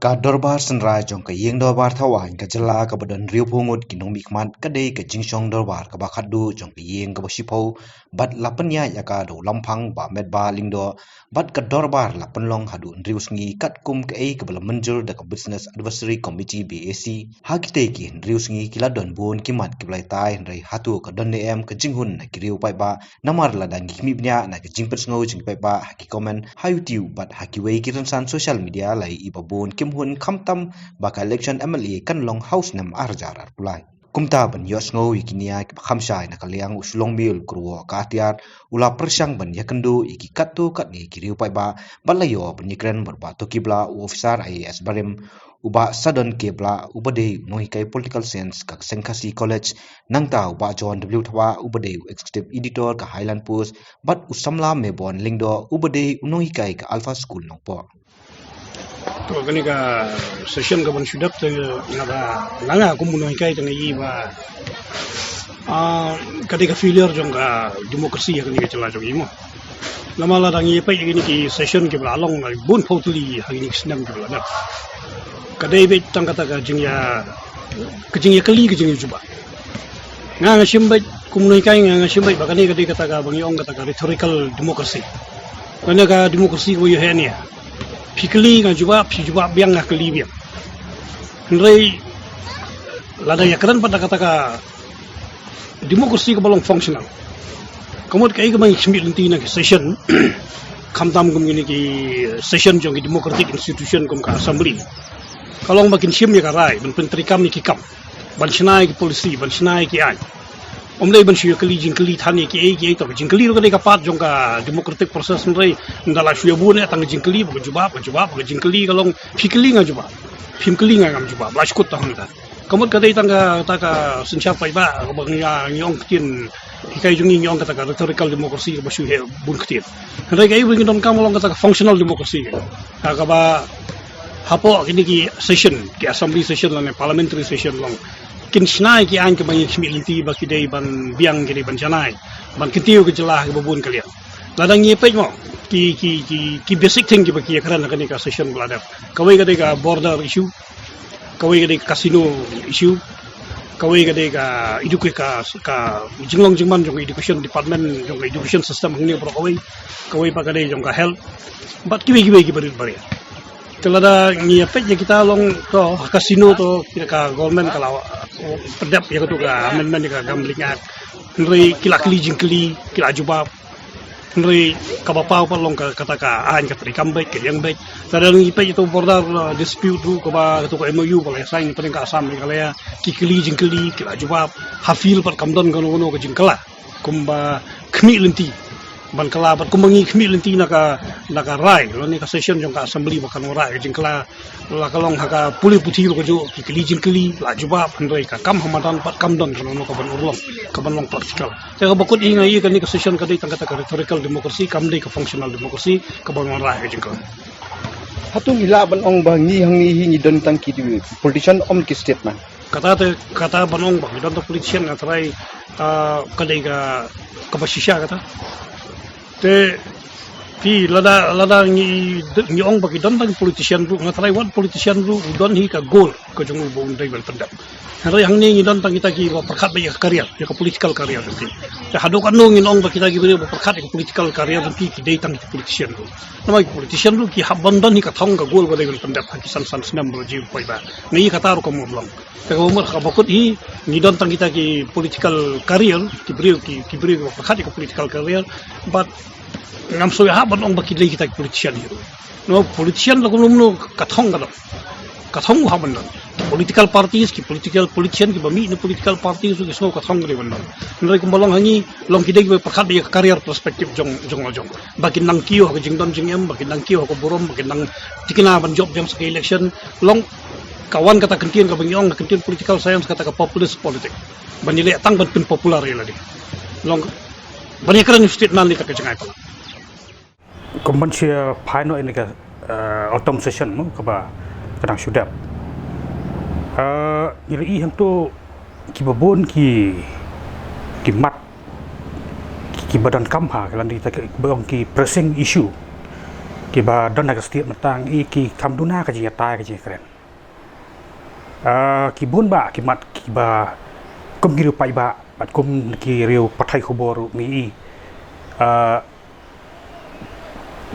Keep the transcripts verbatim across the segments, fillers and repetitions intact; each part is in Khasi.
Ka dorbar synrai jong ka ïing dorbar thaw aiñ ka jylla kaba don hynriewphew ngut ki nongmihkhmat ka dei ka jingshong dorbar kaba khatduh jong ka ïing kaba shiphew bad la pynïaid ïa ka da u Lamphang Bah Metbah Lyngdoh bad ka dorbar la pynlong haduh hynriew sngi katkum kaei kaba la mynjur da ka Business Advisory Committee, B A C. Ha kitei ki hynriew sngi ki la don bun ki mat kiba la ïatai, hynrei hato ka don ne em ka jinghun na ki riew paidbah? Namar lada ngi khmih bniah na ka jingpynsngew jong ki paidbah ha ki comment ha YouTube bad ha kiwei ki rynsan social media, la ïohi ba bun kim hun khamtam ba ka election M L A kan long ha u snem ar hajar arphew lai. Kumta ban ïohsngew ïa ki nia kiba kham shai na ka liang, u Shlongmil Kyrwoh Kahtiar u la pyrshang ban ïakynduh ïa ki katto katne ki riew paidbah bad la ïoh ban ïakren bad Bah Toki Blah, u officer I A S barim, u Bah Sadon K Blah uba dei u nonghikai Political Science ka Seng Khasi College, nangta u Bah John W Thabah uba dei u Executive Editor ka Highland Post bad u samla Mebon Lyngdoh uba dei u nonghikai ka Alpha School Nongpoh. To, kane ka session kaban shu dep te nga ba, nga kum u nonghikai te nga ïohi ba, ah, ka dei ka failure jong ka democracy ha kane ka jylla jong ngi mo. Namar lada ngi peit ïa kine ki session kiba la long bun phew tylli ha kine ki snem kiba la dep, ka dei beit tang kata ka jingïa, ka jingïakylli, ka jingïajubab. Nga, nga shim beit kum u nonghikai, nga, nga shim beit ba kane ka dei kata kaba ngi ong kata ka rhetorical democracy. Kane ka democracy kaba ïoh heh ne. Phi kylli nga jubab, phi jubab biang nga kylli biang. Hynrei lada ïakren pat da kata ka democracy kaba long functional, ka mut kaei kaba ngi khmih lynti na ki session, khamtam kum kine ki session jong ki democratic institution kum ka assembly, ka long ba kin shim ïa ka rai ban pyntreikam ïa ki kam, ban shna ïa ki policy, ban shna ïa ki aiñ. Ym dei ban shu ïakylli jingkylli than ïa kiei kiei. To, ka jingkylli ruh ka dei ka part jong ka democratic process, hynrei ynda la shu ïa bun eh tang ka jingkylli bad ka jubab, ka jubab bad ka jingkylli, ka long phi kylli nga jubab, phim kylli nga ngam jubab, la shu kut tang hangta. Ka mut ka dei tang kata ka synshar paidbah kaba ngi, ngi ong ktien hikai jong ngi, ngi ong kata ka rhetorical democracy kaba shu heh bun ktien. Hynrei kaei ba ngi donkam long kata ka functional democracy, ka kaba hapoh kine ki session, ki assembly session lane parliamentary session long, kin shna ïa ki aiñ kiba ngi khmih lynti ba ki dei ban biang, ki dei ban janai, ban kyntiew ka jylla ha kiba bun ka liang. Lada ngi peit mo ki, ki, ki, ki basic thing kiba ki ïakren ha kane ka session ba la dep, kawei ka dei ka border issue, kawei ka dei ka casino issue, kawei ka dei ka educa-, ka, ka jinglong jingman jong ka education department, jong ka education system hangne baroh kawei, kawei pat ka dei jong ka health bad kiwei kiwei kiba rit barit. Te lada ngi ïa peit ïa kita long, to, ha casino to, kita ka government ka la pyndep ïa katu ka amendment ïa ka Gambling Act. Hynrei ki la kylli jingkylli, ki la jubab. Hynrei kaba paw pat long ka, kata ka aiñ ka treikam beit, ka liang beit. Lada ngi peit ïa tu border, uh, dispute ruh kaba, katu ka M O U ba la sign hapdeng ka Assam Meghalaya, ki kylli jingkylli, ki la jubab. Ha field pat kam don kano kano ka jingkylla kumba khmih lynti ban kylla bad kumba ngi khmih lynti na ka, na ka rai lane ka session jong ka assembly ba kan wanrah ka jingkylla. La ka long ha ka pule puthi ruh kajuh, ki kylli jingkylli, la jubab, hynrei ka kam ha madan pat kam don kano kano kaban urlong, kaban long practical. Te kaba kut hi nga ïa kane ka session ka dei tang kata ka rhetorical democracy, kam dei ka functional democracy kaban wanrah ka jingkylla. Hato ngi lah ban ong ba ngi hangne hi ngi don tang ki politician, ym ki statesman? Kata te, kata ban ong ba ngi don tang politician nga tharai, ah, ka dei ka, kaba shisha kata. Te phi, lada, lada ngi, ngi ong ba ki don tang politician ruh, nga tharai wat politician ruh u don hi ka goal ka jong u ba un dei ban pyndep. Hynrei hangne ngi don tang kita kiba pyrkhat beit ïa ka career, ïa ka political career jong ki. Te haduh katno ngin ong ba kita ki briew ba pyrkhat ïa ka political career jong ki, ki dei tang ki politician ruh? Namar ki politician ruh ki hap ban don hi ka thong, ka goal ba dei ban pyndep ha ki san san snem ba la jia, poi ba ngi ïa kata ruh kam long. Te kaba mut, kaba kut hi, ngi don tang kita ki political career, ki briew, ki, ki briew kiba pyrkhat ïa ka political career, bad ngam sngew hap ban ong ba ki dei kita ki politician hi ruh. No, politician la kumno kumno ka thong ka don. Ka thong u hap ban don. Political parties, ki political, politician kiba mih na political parties ruh ki sngew ka thong ka dei ban don. Hynrei kumba long ha ngi, long ki dei kiba pyrkhat ïa ka career perspective jong, jong la jong. Ba kin nang kiew ha ka jingdon jingem, ba kin nang kiew ha ka burom, ba kin nang thikna ban jop biang sa ka election. Long ka wan kata ka kyntien kaba ngi ong, ka kyntien political science, kata ka populist politics. Ban ïaleh tang ban pynpopular ïa lade. Long ban ïakren ïa u state na lade, kata ka jngai palat. Kumban shu phai noh ïa kane ka, eh, autumn session mo, kaba ka dang shu dep. Eh, ngi la ïohi hangto kiba bun ki, ki mat, ki, kiba donkam ha, ki lane kita kiba ong ki pressing issue. Kiba don ha ka state mynta ngi i ki kam duna ka jingïatai ka jingkren. Ah, ki bun bah ki mat kiba kum ki riew paidbah bad kum ki riew pathai khubor ruh ngi i, ah,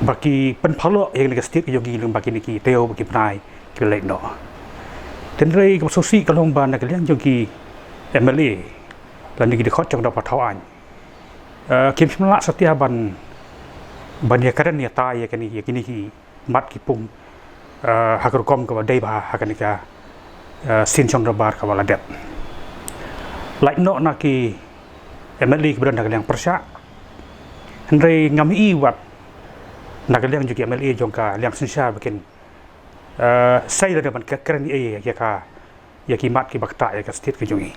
ba ki pynphalok ïa kane ka state ka jong ngi lyngba kine ki taïew bad ki bnai kiba la leit noh. Hynrei kaba sngewsih ka long ba na ka liang jong ki M L A lane ki dkhot jong ka dorbar thaw aiñ, ah, kim shym la satia ban, ban ïakren ïatai ïa kine, ïa kine ki mat ki pung, ah, ha ka rukom kaba dei bha ha kane ka, ah, sien shong dorbar kaba la dep. Lait noh na ki M L A kiba don ha ka liang pyrshah. Hynrei ngam i wat na ka liang jong ki M L A jong ka liang synshar ba kin, ah, sei lane ban kren ïa, ïa ka, ïa ki mat kiba ktah ïa ka state ka jong ngi.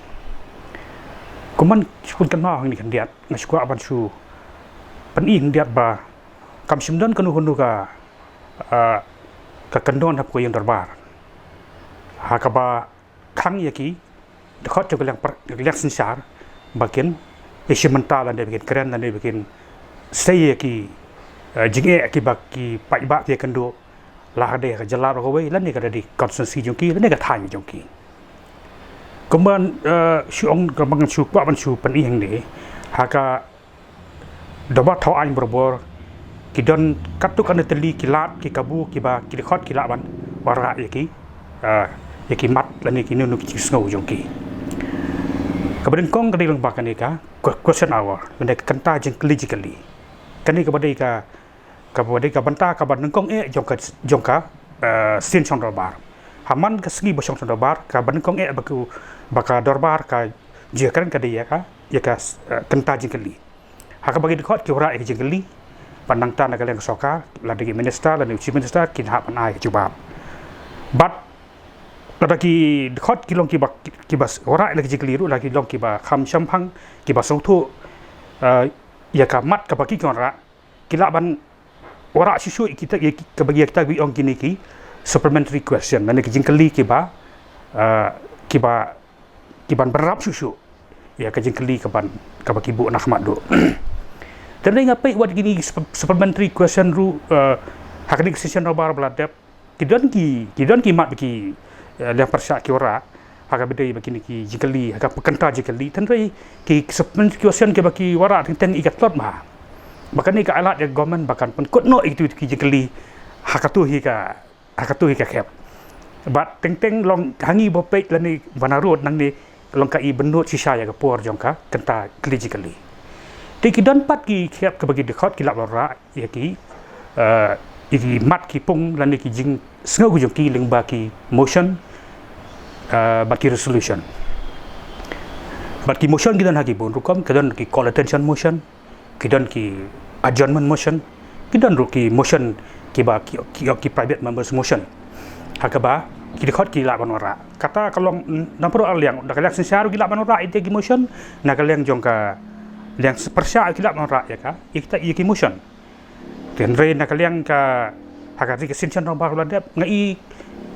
Kumban shu pynkynmaw hangne khyndiat, nga shu kwah ban shu pyni khyndiat ba kam shym don kano kano ka, ah, ka kyndon hapoh ka ïing dorbar ha kaba khang ïa ki dkhot jong ka liang pyrshah, liang synshar ba kin ïashim bynta lane ba kin kren lane ba kin sei ïa ki, ah, jingeh kiba ki paidbah ki ïakynduh, la ka dei ka jylla baroh kawei lane ka dei constituency jong ki lane ka thaiñ jong ki. Kumban, eh, shu ong, kumban shu kwah ban shu pyni hangne, ha ka dorbar thaw aiñ barabor ki don katto katne tylli ki lad ki kabu kiba ki dkhot ki lah ban wanrah ïa ki, eh, ïa ki mat lane kino kino ki jingsngew jong ki. Kaba nyngkong ka dei lyngba kane ka que-, question hour lane ka kynta jingkylli jingkylli. Kane kaba dei ka, kaba dei ka bynta kaba nyngkong eh jong ka, jong ka, eh, sien shong dorbar. Ha man ka sngi ba shong shong dorbar kaba nyngkong eh ba ka, ba ka dorbar ka ju ïakren ka dei ïa ka, ïa ka, eh, kynta jingkylli. Ha kaba ki dkhot ki wanrah ïa ka jingkylli, bad nangta na ka liang ka sorkar, lada ki minister lane u chief minister kin hap ban ai ka jubab. Bad lada ki dkhot ki long kiba, kiba wanrah ïa ka jingkylli ruh la ki long kiba kham shemphang, kiba sngewthuh, eh, ïa ka mat kaba ki wanrah, ki lah ban wanrah shuh shuh ïa kita, ïa ki, kaba, ïa kita kiba ong kine ki supplementary question lane ki jingkylli kiba, eh, kiba, kiban bynrap shuh shuh ïa ka jingkylli kaban, kaba ki buh na khmat duh. Te hynrei nga peit wat kine ki sup-, supplementary question ruh, eh, ha kane ka sien shong dorbar ba la dep, ki don ki, ki don ki mat ba ki, eh, liang pyrshah ki wanrah ha kaba dei ba kine ki jingkylli, ha ka kynta jingkylli. Te hynrei ki supplementary question kiba ki wanrah teng teng i ka tlot bha. Ba kane ka ai lad ïa ka government ba kan pynkut noh ïa kitu ki jingkylli ha katu hi ka, ha katu hi ka khep. Bad teng teng long ha ngi ba peit lane ba narud nangne long ka i bynnud shisha ïa ka por jong ka kynta kylli jingkylli. Te ki don pat ki khep kaba ki dkhot ki lah ban wanrah ïa ki, eh, ïa ki mat ki pung lane ki jingsngew ki jong ki lyngba ki motion, eh, bad ki resolution. Bad ki motion ki don ha ki bun rukom, ki don ki call attention motion, ki don ki adjournment motion, ki don ruh ki motion kiba ki, ki, ki private members motion. Ha kaba ki dkhot ki lah ban wanrah. Kata ka long, mm, na baroh ar liang, na ka liang synshar ki lah ban wanrah ïa ki motion, na ka liang jong ka liang pyrshah ki lah ban wanrah ïa ka, ïa kita, ïa ki motion. Te hynrei na ka liang ka, ha ka ri ka sien shong dorbar ba la dep, nga i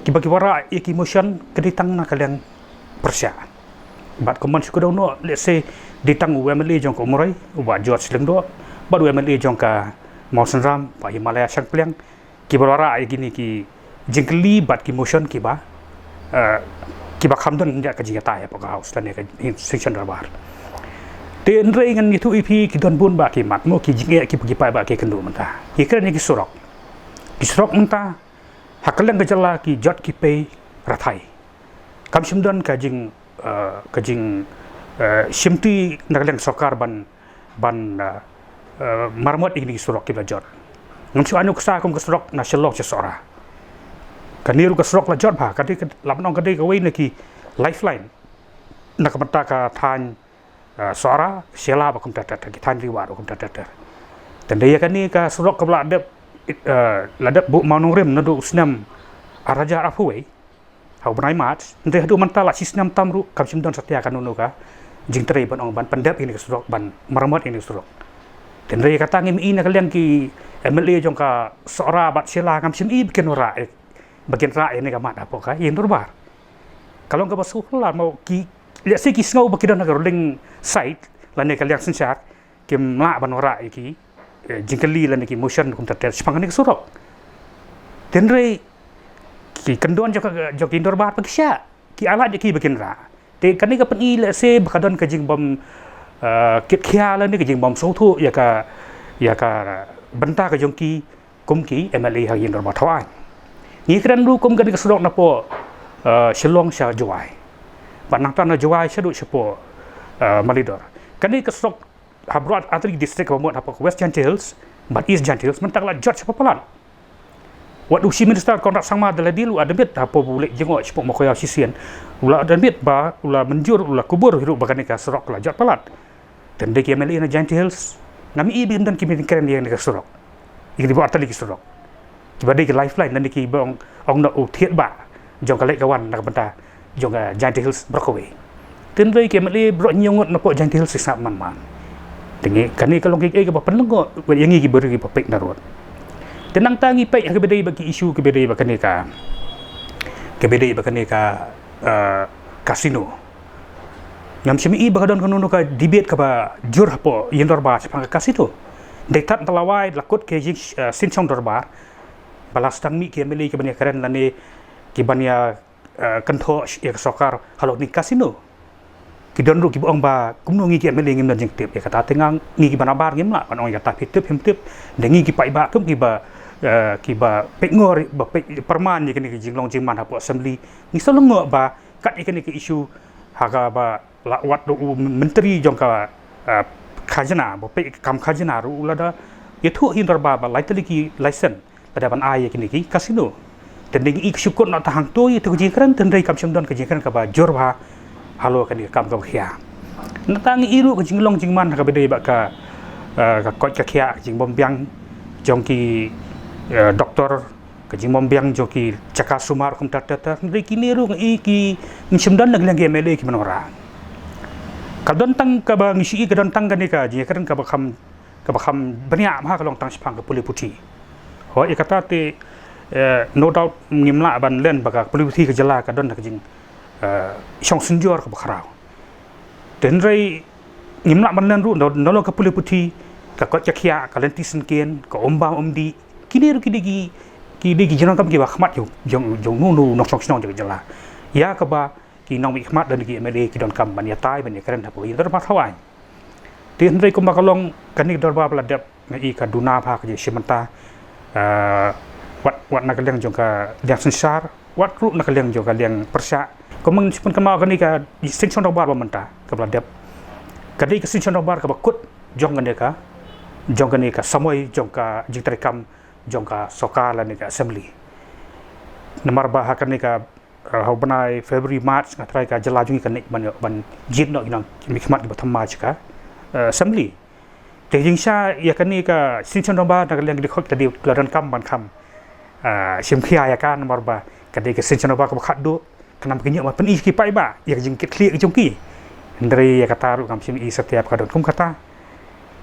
kiba ki wanrah ïa ki motion ka dei tang na ka liang pyrshah. Bad kumban shu kdew noh, let's say, dei tang u M L A jong ka Umroi, u Bah George Lyngdoh, bad u M L A jong ka Mawsynram, Bah Himalaya Shangpliang, kiba wanrah ïa kine ki jingkylli bad ki motion kiba, eh, kiba kham don ïa ka jingïatai hapoh ka House lane ka sien shong dorbar. Te hynrei ngan ïathuh ïa phi ki don bun bah ki mat mo ki jingeh kiba ki paidbah ki kynduh mynta. Ki kren ïa ki surok. Ki surok mynta ha ka liang ka jylla ki jot ki pei rathai. Kam shym don ka jing, eh, ka jing, eh, shimti na ka liang sorkar ban, ban, eh, eh, maramot ïa kine ki surok kiba la jot. Ngam shu ai nuksa kum ka surok na Shillong sha Sohra. Kane ruh ka surok la jot bha, ka dei ka, lah ban ong ka dei kawei na ki lifeline na ka bynta ka thaiñ, eh, Sohra, Shella bad kumta ter ter, ki thaiñ Riwar bad kumta ter ter. Te hynrei ïa kane ka surok kaba la dep, eh, la dep buh mawnongrim naduh u snem ar hajar arphew wei, ha u bnai March, hynrei haduh mynta la shi snem tam ruh kam shym don satia kano kano ka jingtrei ban ong ban pyndep ïa kane ka surok, ban maramot ïa kane ka surok. Te hynrei kata ngim i na ka liang ki M L A jong ka Sohra bad Shella ngam shym i ba kin wanrah, eh, ba kin rah ïa kane ka mat hapoh ka ïing dorbar. Ka long kaba sngewphylla mo ki, lehse ki sngew ba ki don ha ka ruling side lane ka liang synshar, kim lah ban wanrah ïa ki, eh, jingkylli lane ki motion kumta ter shaphang kane ka surok. Tynrai ki kyndon jong ka, jong ki dorbar ba ki shah, ki ailad ïa ki ba kin rah. Te kane ka pyni lehse ba ka don ka jingbym, eh, kit khia lane ka jingbym sngewthuh ïa ka, ïa ka bynta ka jong ki kum ki M L A ha ïing dorbar thaw aiñ. Ngi kren ruh kum kane ka surok napoh, eh, Shillong sha Jowai. Bad nangta na Jowai shaduh shapoh, eh, Malidor. Kane ka surok ha baroh artylli ki district kaba mut hapoh West Jaintia Hills bad East Jaintia Hills mynta ka la jot shapoh palat. Wat u Chief Minister Conrad Sangma da la dei u admit hapoh u leit jngoh shapoh Mawkyrwat shisien. U la admit ba u la mynjur, u la kubur hi ruh ba kane ka surok ka la jot palat. Te ym dei ki M L A na Jaintia Hills. Ngam i ba ym don ki ba kren ïa kane ka surok. Ïa kine baroh artylli ki surok kiba dei ki lifeline lane kiba ong, ong na u thied ba jong ka leit ka wan na ka bynta jong ka Jaintia Hills baroh kawei. Tynrai ki M L A baroh hynñiew ngut napoh Jaintia Hills ki sngap man man. Te ngi, kane ka long kaei kaei kaba pynlyngngoh wat ïa ngi kiba ri kiba peit na rud. Te nangta ngi peit ha kaba dei ba ki issue kaba dei ba kane ka, kaba dei ba kane ka, eh, casino. Ngam shym i ba ka don kano kano ka debate kaba jur hapoh ïing dorbar shaphang ka casino. Dei tad ba la wai la kut ka jing, eh, synshong dorbar ba la sdang mih ki M L A kiban ïa kren lane kiban ïa, eh, kynthoh ïa ka sorkar halor kane ka casino. Ki don ruh kiba ong ba kumno ngi ki M L A ngim don jingtip ïa kata, te nga ngi kiba nabar ngim lah ban ong ïa kata, phi tip phim tip. Dei ngi ki paidbah kum kiba, eh, kiba peit ngor ba peit pyrman ïa kane ka jinglong jingman hapoh assembly. Ngi sa lyngngoh ba kat ïa kane ka issue ha kaba la wad u myntri jong ka, eh, khajna, ba peit kam khajna ruh u la da ïathuh ha ïing dorbar ba lai tylli ki license lada ban ai ïa kine ki casino. Te ngi i ka shu kut noh tang hangto ïa kito ki jingkren, tynrai kam shym don ka jingkren kaba jur bha halor kane ka kam kaba khia. Nangta ngi i ruh ka jinglong jingman ha kaba dei ba ka, eh, ka koit ka khiah, ka jingbym biang jong ki, eh, doktor, ka jingbym biang jong ki jaka sumar kumta ter ter. Hynrei kine ruh ngi i ki, ngim shym don na ka liang ki M L A kiban wanrah. Ka don tang kaba ngi shu i ka don tang kane ka jingkren kaba kham, kaba kham bniah bha ka long tang shaphang ka pule puthi. Hooid, ïa kata te, eh, no doubt ngim lah ban len ba ka pule puthi ka jylla ka don ka jing, eh, shong synjor kaba khraw. Te hynrei ngim lah ban len ruh, na, nalor ka pule puthi, ka koit ka khiah, ka lynti syngkien, ka um bam um dih, kine ruh ki dei ki, ki dei ki jingnangkam kiba khmat jong, jong, jong uno uno u nongshong shnong jong ka jylla. Ïa kaba ki nongmihkhmat lane ki M L A ki donkam ban ïatai ban ïakren hapoh ïing dorbar thaw aiñ. Te hynrei kumba ka long kane ka dorbar ba la dep, nga i ka duna bha ka jingshim bynta, eh, wat, wat na ka liang jong ka liang synshar, wat ruh na ka liang jong ka liang pyrshah. Kumba ngi shu pynkynmaw, kane ka synshong dorbar ba mynta kaba la dep, ka dei ka synshong dorbar kaba kut jong kane ka, jong kane ka samoi jong ka jingtrei kam jong ka sorkar lane ka assembly. Namar ba ha kane ka, eh, ha u bnai February, March, nga tharai ka jylla jong ngi kan leit ban, ban jied noh ki nongmihkhmat kiba thymmai sha ka, eh, assembly. Te jingshisha ïa kane ka synshong dorbar na ka liang ki dkhot ka dei la donkam ban kham, eh, shim khia ïa ka, namar ba ka dei ka synshong dorbar kaba khatduh, kan ym kynnoh ban pyni ki paidbah ïa ka jingkitkhlieh jong ki. Hynrei ïa kata ruh ngam shym i satia ba ka don kum kata.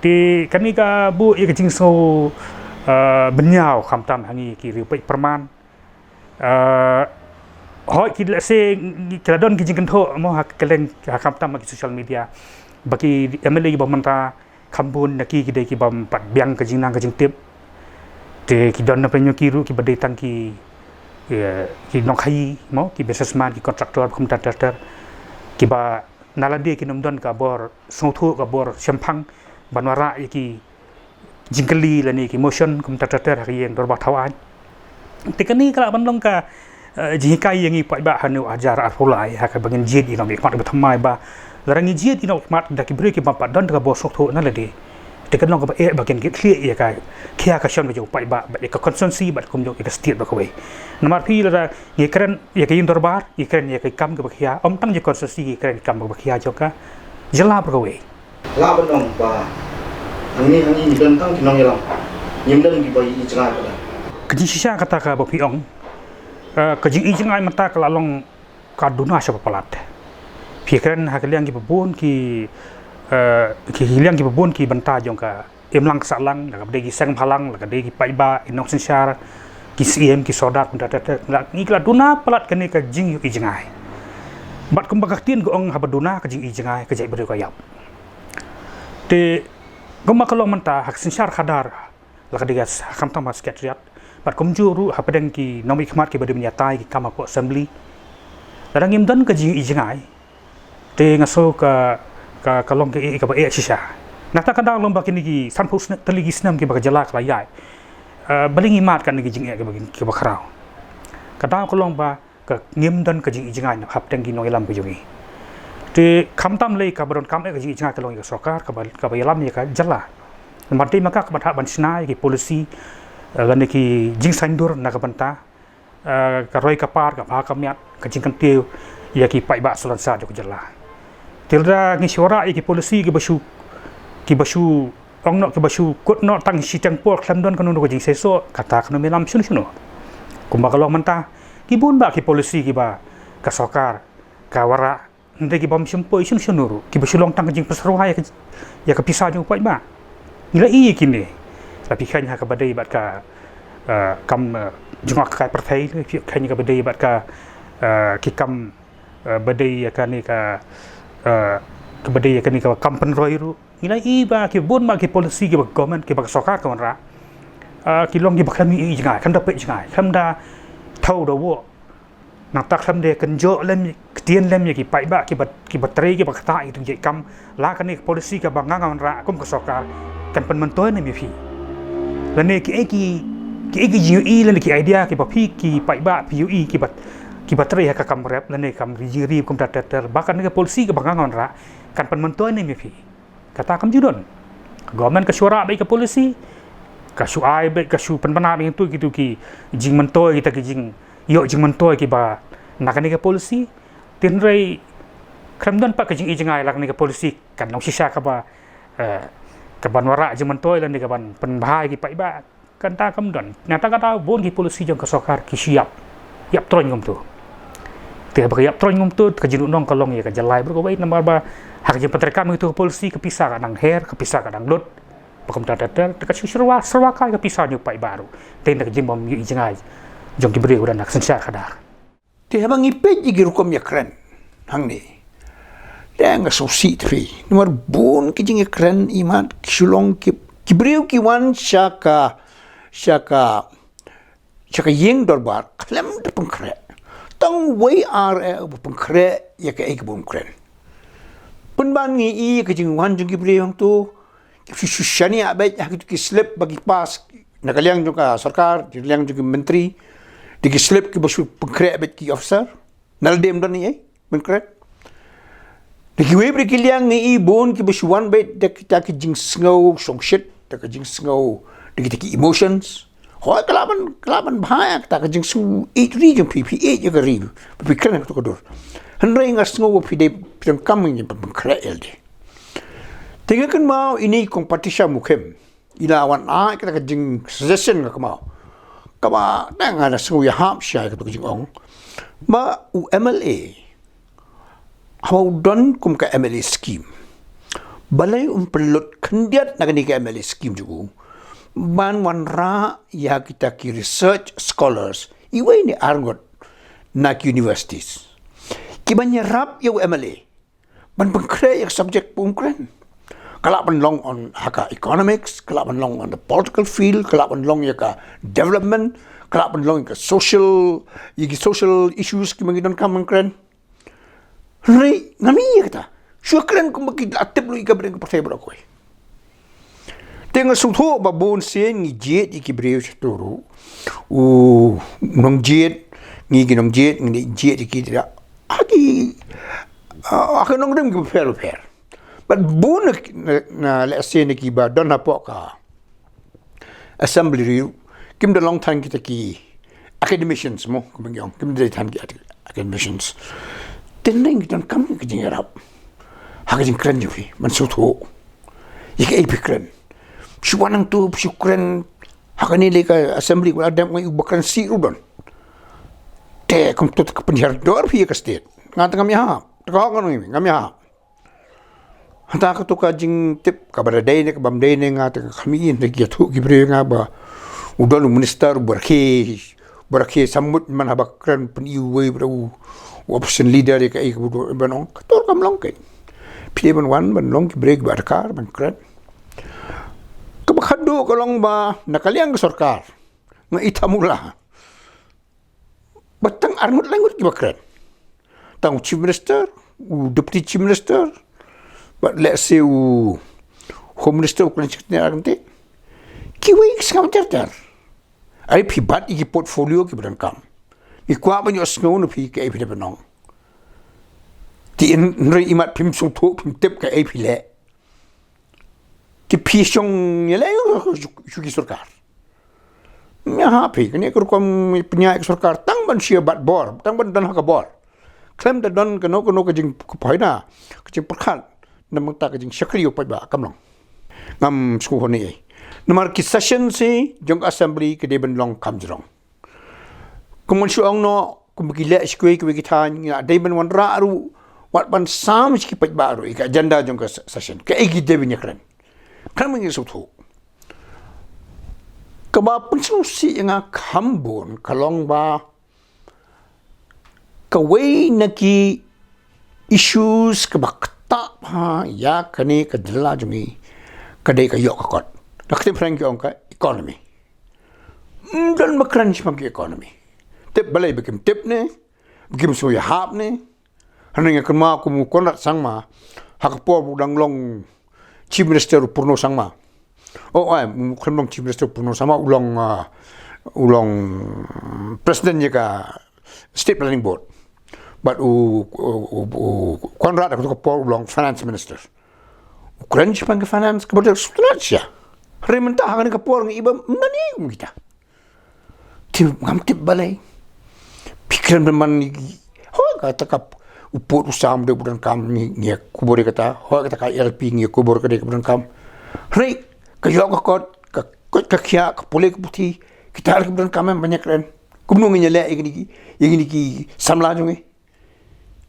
Te kane ka buh ïa ka jingsngew, eh, bynñiaw khamtam ha ngi ki riewpeit pyrman. Eh, hooid, ki lehse ki la don ki jingkynthoh mo ha ka liang, ha khamtam ha ki social media, ba ki M L A ba mynta kham bun na ki ki dei ki bym pat biang ka jingnang ka jingtip. Te ki don na pynïoh ki ruh kiba dei tang ki, eh, ki nongkhaïi mo, ki businessman, ki contractor kumta ter ter, kiba na lade kin ym don ka bor sngewthuh, ka bor shemphang ban wanrah ïa ki jingkylli lane ki motion kumta ter ter ha ka ïing dorbar thaw aiñ. Te kane ka lah ban long ka, eh, jinghikai ïa ngi paidbah ha une u hajar arphew lai, ha kaba ngin jied ïa ki nongmihkhmat kiba thymmai ba lada ngi jied ïa ki nongmihkhmat da ki briew ki bym pat don ka bor sngewthuh na lade, te kan long kaba eh ba kin kit khlieh ïa ka khia ka shon ka jong u paidbah bad ïa ka constituency bad kumjuh ïa ka state baroh kawei. Namar phi, lada ngi kren ïa ka ïing dorbar, ngi kren ïa ka kam kaba khia, ym tang jong ka constituency, ngi kren ïa ka kam kaba khia jong ka jylla baroh kawei. Lah ban ong ba hangne, hangne ngi don tang ki nongïalam, ngim don kiba ïohi jngai pat. Ka jingshisha kata kaba phi ong, eh, ka jingïohi jngai mynta ka la long ka duna sha ba palat. Phi kren ha ka liang kiba bun ki, eh, ki liang kiba bun ki bynta jong ka imlang ka sahlang, la ka dei ki seng bhalang, la ka dei ki paidbah, ki nongsynshar, ki syiem, ki sordar, kumta ter ter, la ngi ki la duna palat kane ka jingïohi jngai. Bad kumba ka ktien ka ong, haba duna ka jingïohi jngai, ka jaitbynriew ka ïap. Te kumba ka long mynta ha ka synshar khadar, la ka dei ka s-, ha khamtam ha Secretariat, Bad kumjuh ruh hapdeng ki nongmihkhmat kiba dei ban ïatai ki kam hapoh assembly, lada ngim don ka jingïohi jngai, te nga sngew ka, ka, ka long ka, kaba eh shisha. Nangta ka daw long ba kine ki sanphew snem, tylli ki snem kiba ka jylla ka la ïaid, eh, balei ngi mad kane ka jingeh kaba, kaba khraw? Ka daw ka long ba ka ngim don ka jingïohi jngai hapdeng ki nongïalam ka jong ngi. Te khamtam lei kaba donkam eh ka jingïohi jngai ka long ïa ka sorkar kaba, kaba ïalam ïa ka jylla. Ban tei ma ka, ka ban hap ban shna ïa ki policy, eh, lane ki jingsaindur na ka bynta, eh, ka roi ka par, ka bha ka miat, ka jingkyntiew ïa ki paidbah salonsar jong ka jylla. Te lada ngi shu wanrah ïa ki policy kiba shu, kiba shu ong noh, kiba shu kut noh tang shiteng por khlem don kano kano ka jingseisoh, kata kano ïalam shano shano. Kumba ka long mynta, ki bun bah ki policy kiba ka sorkar ka wanrah, hynrei kiba ym shym poi shano shano ruh, kiba shu long tang ka jingpynsyrwa ïa ka, ïa ka pisa jong u paidbah. Ngi la ïohi ïa kine. La phi kheiñ ha kaba dei bad ka, eh, kam, eh, jngoh ka kai pyrthei, la phi kheiñ ha kaba dei bad ka, eh, ki kam, eh, ba dei ïa kane ka, eh, kaba dei ïa kane ka kam pynroi ruh. Ngi la ïohi ba ki bun bah ki policy kiba government, kiba ka sorkar ka wanrah, eh, ki long kiba khlem ïohi jngai, khlem da peit jngai, khlem da thaw da woh. Nangta khlem da kynjoh lem, ktien lem ïa ki paidbah kiba, kiba trei, kiba ktah ïa ki jait kam, la kane ka policy kaba nga nga wanrah kum ka sorkar kan pynmyntoi ne em ïa phi. Lane kiei ki, kiei ki jingïohi lane ki idea kiba phi ki paidbah phi ïohi kiba, kiba trei ha ka kam rep lane kam ri jingri kumta ter ter, ba kane ka policy kaba nga nga wanrah kan pynmyntoi ne em ïa phi. Kata kam ju don. Government ka shu wanrah beit ka policy, ka shu ai beit, ka shu pynbna beit ïa kito, kito ki jingmyntoi, kita ki jingïoh jingmyntoi kiba na kane ka policy. Hynrei khlem don pat ka jingïohi jngai, la kane ka policy kan long shisha kaba, eh, kaban wanrah jingmyntoi lane kaban pynbha ïa ki paidbah. Kata kam don. Nangta kata bun ki policy jong ka sorkar ki shu ïap, ïap troiñ kumto. Te haba ka ïap troiñ kumto, ka jingduhnong ka long ïa ka jylla baroh kawei, namar ba ha ka jingpyntreikam ïa kito ki policy, ka pisa ka dang her, ka pisa ka dang lut. Ba kumta ter ter, te ka shu syrwa, syrwa kai ka pisa jong u paidbah ruh. Te na ka jingbym ïohi jngai jong ki briew ba don ha ka synshar khadar. Te haba ngi peit ïa ki rukom ïakren hangne, te nga sngewsih te phi, namar bun ki jingïakren imat ki shu long ki, ki briew ki wan sha ka, sha ka, sha ka ïing dorbar khlem da pynkhreh. Tang wei ar eh ba pynkhreh ïa kaei kaba ym kren. Pynban ngi ïohi ka jingwan jong ki briew hangto, ki shu, shu shaniah beit ha kito ki slip ba ki pass na ka liang jong ka sorkar, na ka liang jong ki myntri, da ki slip kiba shu pynkhreh beit ki officer. Na lade ym don ei ei ban kren. Da kiwei pat ki liang ngi ïohi bun kiba shu wan beit da kita ki jingsngew shongshit, da ki jingsngew, da kita ki emotions. Hooid, ka lah ban, ka lah ban bha ïa kata ka jingsngew ïeit ri jong phi, phi ïeit ïa ka ri, ba phi kren ha kato ka dur. Hynrei nga sngew ba phi dei, phi donkam ïa ka jingpynkhreh ïa lade. Te nga kynmaw ine i kong Patricia Mukhim i la wan ai kata ka jing suggestion, nga kynmaw, kaba, te nga da sngew ïahap shisha ïa kato ka jingong. Ba u M L A haba u don kum ka M L A scheme, balei um pynlut khyndiat na kane ka M L A scheme jong u ban wanrah ïa kita ki research scholars, iwei ne arngut na ki universities, kiban ïarap ïa u M L A ban pynkhreh ïa ka subject ba um kren? Ka lah ban long on ha ka economics, ka lah ban long on the political field, ka lah ban long ïa ka development, ka lah ban long ïa ka social, ïa ki social issues kiba ngi donkam ban kren. Hynrei ngam ïohi ïa kata. Shu kren kumba ki la tip lut ïa ka bneng ka pyrthei baroh kawei. Te nga sngewthuh ba bun sien ngi jied ïa ki briew shato ruh. U nongjied, ngi ki nongjied, ngi jied ïa ki da ha ki, ah, ha ki nongrim kiba pher ba pher. Bad bun na, na, na lehse na kiba don hapoh ka assembly ruh, kim da long than kita ki academicians mo, kumba ngi ong, kim da dei than ki acad-, academicians. Te ngi donkam ka jingïarap ha ka jingkren jong phi, ban sngewthuh ïa kaei ba phi kren. Shu wan hangto shu kren ha kane lei ka assembly, wat la dep ngi uba kren sih ruh don. Te kumto te ka pynhiar dor phi ïa ka state. Nga te ngam ïahap, te ka hok ngan ong ïa me, ngam ïahap. Hata kato ka jingtip, kaba da dei ne kabym dei ne, nga te kam ïohi, te ki ïathuh ki briew ïa nga ba u don u minister uba rakhe, uba rakhe samut man haba kren pyni uwei ba u, u opposition leader ïa kaei kaba u dei ban ong. Kato kam long kaei. Phi dei ban wan ban long ki briew kiba adkar ban kren. Kaba khatduh ka long ba na ka liang ka sorkar, Nga i thamula. Ba tang arngut laingut kiba kren. Tang u Chief Minister, u Deputy Chief Minister, bad let's say u Home Minister, u kren shikne arngut. Kiwei ki sngap ter ter. Ai phi bat i ki portfolio kiba donkam. Ngi kwah ban ïohsngew na phi kaei phi dei ban ong. Te hynrei imat phim sngewthuh phim tip kaei phi leh. Te phi shong ïaleh shuh ki sorkar. Ïa ha phi kane ka rukom pynïaid ka sorkar tang ban shu bat bor, tang ban don ha ka bor. Khlem da don kano kano ka jingpynpoi na ka jingpyrkhat na bynta ka jingshakri u paidbah kam long. Ngam sngewhun ei. Namar ki session shi jong ka assembly ka dei ban long kam jrong. Kumno shu ong noh, kum ki leh shi kiwei kiwei ki thaiñ, ngi la dei ban wanrah ruh, wat ban sam shi ki paidbah ruh ïa ka agenda jong ka se- session. Kaei ki dei ban ïakren. Khlem ngi sngewthuh. Kaba pynsngewsih ïa nga kham bun ka long ba kawei na ki issues kaba ktah bha ïa kane ka jylla jong ngi ka dei ka ïoh ka kot. Da ka ktien phareng ki ong ka economy. Ym don ba kren shaphang ki economy. Tip balei ba kim tip ne, ba kim sngewsih hap ne. Hynrei nga kynmaw kum u Conrad Sangma ha ka por ba u dang long Chief Minister u Purno Sangma. Oh, ai, u khlem long Chief Minister u Purno Sangma, u long, ah, u long President ïa ka State Planning Board. Bad u, u, u, u Conrad ha ka por u long Finance Minister. U kren shaphang ka finance kaba dei sutnat sha. Hynrei mynta ha kane ka por ngi iba mane kum kita. Te ngam tip balei. Phi kren ban man hoi kata ka u pud u sam dei ba donkam ngi ngi kubur ïa kata. Hoi kata ka L P ngi kubur ka dei ka ba donkam. Hynrei ka ïoh ka kot, ka kot ka khiah, ka pule ka puthi, kita ka ba donkam em ban ïakren. Kumno ngin ïaleh ïa kine ki, ïa kine ki samla jong ngi.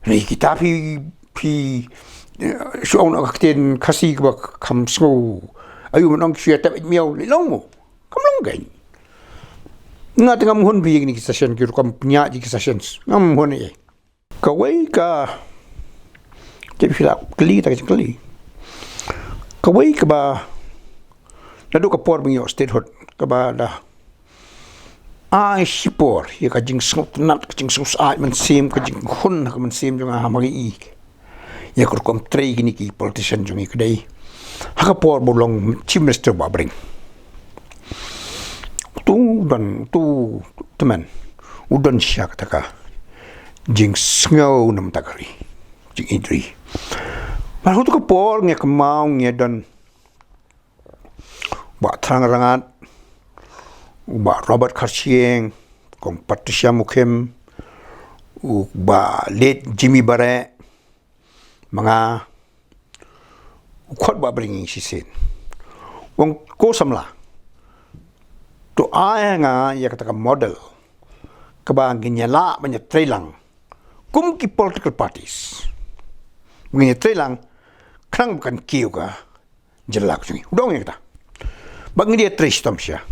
Hynrei kita phi, phi, eh, shu ong na ka ktien Khasi kaba kham sngew. Ayu ban ong shu ïa tep miaw lei long mo. Kam long kein. Nga te ngam hun phi ïa kine ki session ki rukom pynïaid ïa ki session. Ngam hun ei. Kawei ka. Te phi la kylli ta ka jingkylli. Kawei kaba naduh ka por ba ngi ïoh statehood kaba da ai shipor ïa ka jingsngewtynnat, ka jingsngewsih mynsiem, ka jinghun ha ka mynsiem jong nga ha ma ngi i. Ïa ka rukom trei kine ki politician jong ngi ka dei ha ka por ba u long Chief Minister Bah Breng. Tu don tu tymmen u don sha kata ka jingsngew namar ta ka ri, jingïeit ri. Mar ha tu ka por ngi kynmaw ngi don Bah Thrang Rangat, Bah Robert Kharshing, Kong Patricia Mukhim, u Bah late Jimmy Bareh, ma nga, u khot Bah Bringing shisien. Wang ko samla. To ai nga ïa kata ka model kaba ngin ïa lah ban ïa trei lang kum ki political parties. Ngin ïa trei lang khnang ba kan kiew ka jylla ka jong ngi. U dong ïa kata. Bad ngi dei trei shitom sha.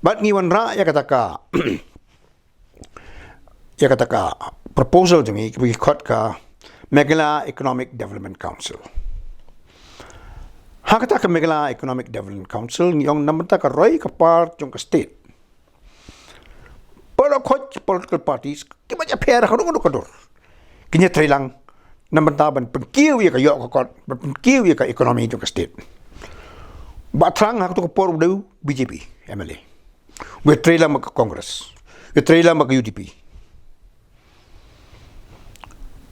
Bad ngi wanrah ïa kata ka ïa kata ka proposal jong ngi ki khot ka Meghalaya Economic Development Council. Ha kata ka Meghalaya Economic Development Council ngi ong namar ta ka roi ka par jong ka state. Para khot political parties ki ba ja pher ha ka dur ka dur. Ki ïa trei lang namar ta ban pynkiew ïa ka ïoh ka kot, ban pynkiew ïa ka economy jong ka state. Bah Thrang ha ka tu ka por u dei u B J P M L A. U ïa trei lang ma ka Congress. U ïa trei lang ma ka U D P.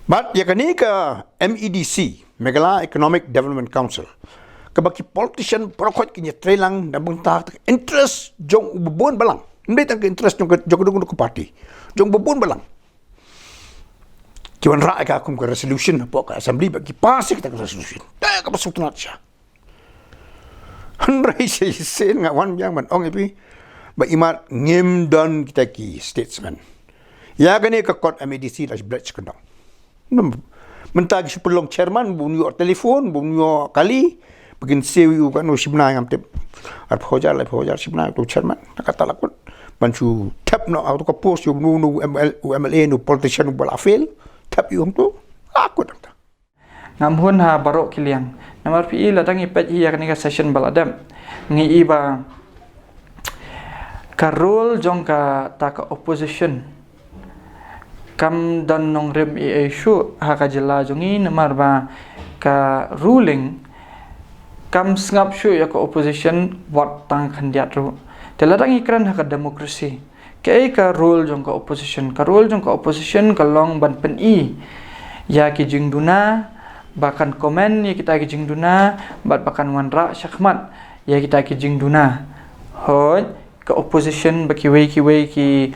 Bad ïa kane ka M E D C, Meghalaya Economic Development Council, kaba ki politician para khot ki ïa trei lang na bynta ka interest jong u babun balang. Ym dei tang ka interest jong ka, jong ka, jong ka party. Jong u babun balang. Ki wanrah ïa ka kum ka resolution hapoh ka assembly bad ki pass ïa kata ka resolution. Te kaba sngewtynnat sha. Hynrei shisien nga wan biang ban ong ïa phi ba imat ngim don kita ki statesman. Ïa kane ka kot M E D C la bret shi kyndong. Mynta ki shu pynlong chairman ba un ïoh telephone, ba un ïoh kali, ba kin siew ïa u kano shi bnai ngam tip. Arphew hajar, laiphew hajar shi bnai u chairman. Na kata la kut ban shu thep noh ïa u ka post ïa u, u M L A, u politician uba la fail. Thep ïa u hangto. La kut hangta. Ngam hun ha baroh ki liang. Namar phi i la dang i peit hi ïa kane ka session ba la dep. Ngi i ba Ka role jong kata ka opposition kam don nongrim ei ei shuh ha ka jylla jong ngi, namar ba ka ruling kam sngap shuh ïa ka opposition wat tang khyndiat ruh. Te lada ngi kren ha ka democracy, kaei ka role jong ka opposition? Ka role jong ka opposition ka long ban pyni ïa ki jingduna, ba kan comment ïa kita ki jingduna, bad ba kan wanrah shakhmat ïa kita ki jingduna. Hooid, ka opposition ba kiwei kiwei ki,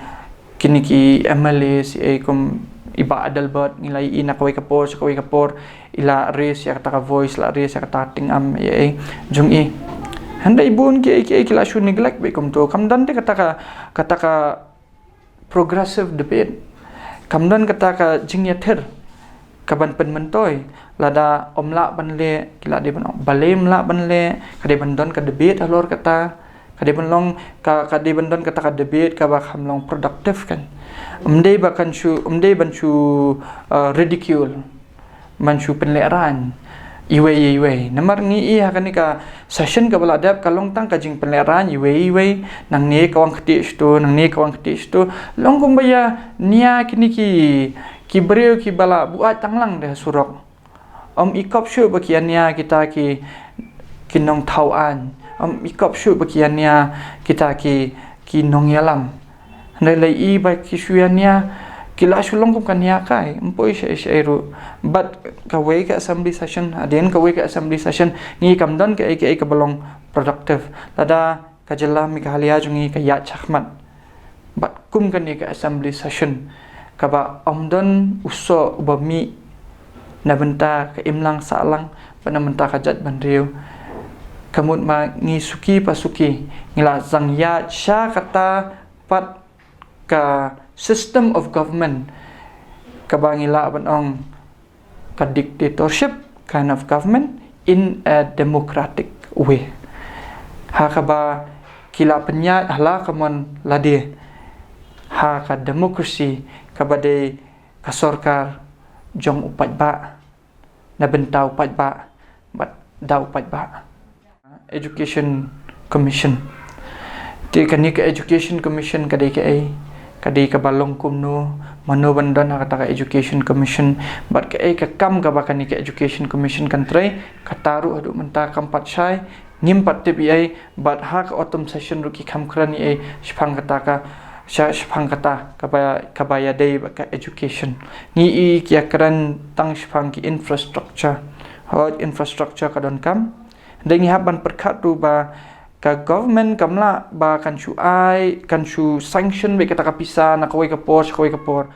kine ki M L A, C A, kum i Bah Adelbert, ngi la ïohi na kawei ka por sha kawei ka por, i la raise ïa kata ka voice, la raise ïa kata ka tyngam, ïa, jong i. Hynrei bun kiei kiei ki la shu neglect beit kumto. Kam don te kata ka, kata ka progressive debate. Kam don kata ka jingïathir ka ban pynmyntoi. Lada ym lah ban leh, ki la dei ban ong balei ym lah ban leh, ka dei ban don ka debate halor kata, ka dei ban long, ka, ka dei ban don kata ka debate kaba kham long productive, kan. Ym dei ba kan shu, ym dei ban shu, uh, ridicule, ban shu pynlehrain iwei ïa iwei. Namar ngi ïohi ha kane ka session kaba la dep, ka long tang ka jingpynlehrain iwei ïa iwei, nangne ka wan ktieh shatu, nangne ka wan ktieh shatu. Long kumba ïa nia kine ki, ki briew kiba la buaid tang lang da surok. Ym ikop shuh ba ki ïa nia kita ki, ki nongthaw aiñ. Ym ikop shuh ba ki ïa nia kita ki, ki nongïalam. Hynrei la i ba ki shu ïa nia, ki la shu long kum ka nia kai, ym poi shaei shaei ruh. Bad kawei ka assembly session, hadien kawei ka assembly session, ngi kam don kaei kaei kaba long productive. Lada ka jylla Meghalaya jong ngi ka ïaid shakhmat bad kum kane ka assembly session, kaba ym don u soh uba mih na bynta ka imlang sahlang, bad na bynta ka jaitbynriew, ka mut ma ngi suki pa suki ngi la sdang ïaid sha kata pat ka system of government kaba ngi lah ban ong ka dictatorship kind of government in a democratic way. Ha kaba ki la pynïaid ha la ka mon lade ha ka democracy, kaba dei ka sorkar jong u paidbah, na bynta u paidbah bad da u paidbah. Education Commission. Te kane ka Education Commission ka dei kaei, ka dei kaba long kumno, mano ban don ha kata ka Education Commission, bad kaei ka kam kaba kane ka Education Commission kan trei, kata ruh haduh mynta kam pat shai, ngim pat tip ei ei, bad ha ka autumn session ruh ki kham kren ei ei shaphang kata ka, sha, shaphang kata kaba, kaba ïadei bad ka education. Ngi i ki ïa kren tang shaphang ki infrastructure. Hooid, infrastructure ka donkam. Dei ngi hap ban pyrkhat ruh ba ka government kam lah ba kan shu ai, kan shu sanction beit kata ka pisa na kawei ka por sha kawei ka por.